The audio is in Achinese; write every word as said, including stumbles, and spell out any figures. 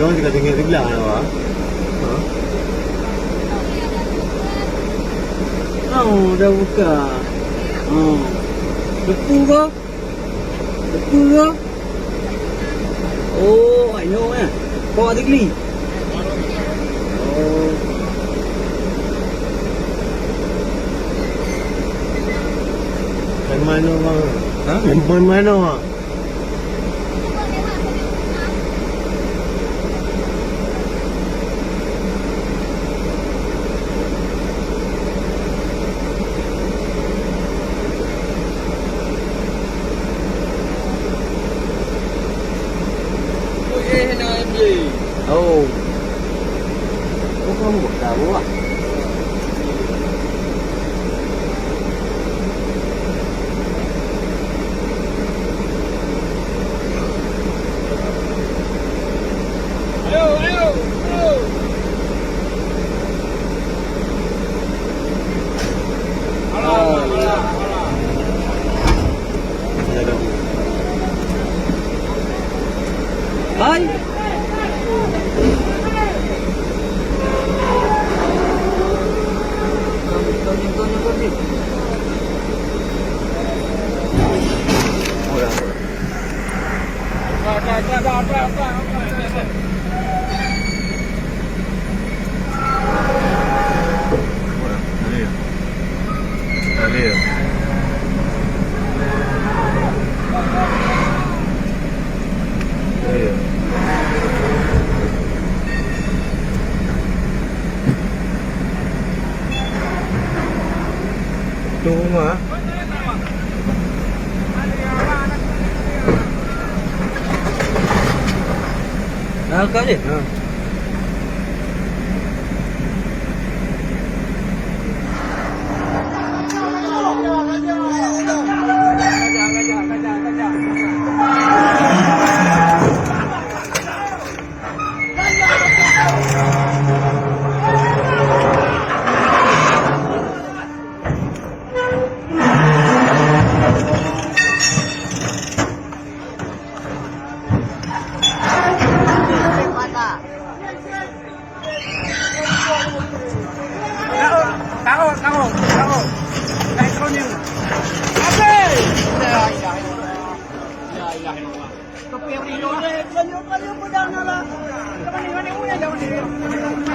Jangan kita tinggal sebelah lah, Wak. Ha? Oh, dah buka. Oh. Depu ke? Depu ke? Oh, I know eh. Kau ada geli. Oh. Main mana, Bang? Ha? Main mana, Bang? Oh. Oh, kamu buat tahu ah. Hai. Tu rumah. Ah, kau ni? Ha. Tahu, tahu, tahu, tahu. Naik turun ni. Habis! La ilaha illallah. La ilaha illallah. Tapi yang ini, bukan, bukan, bukan, bukan, bukan.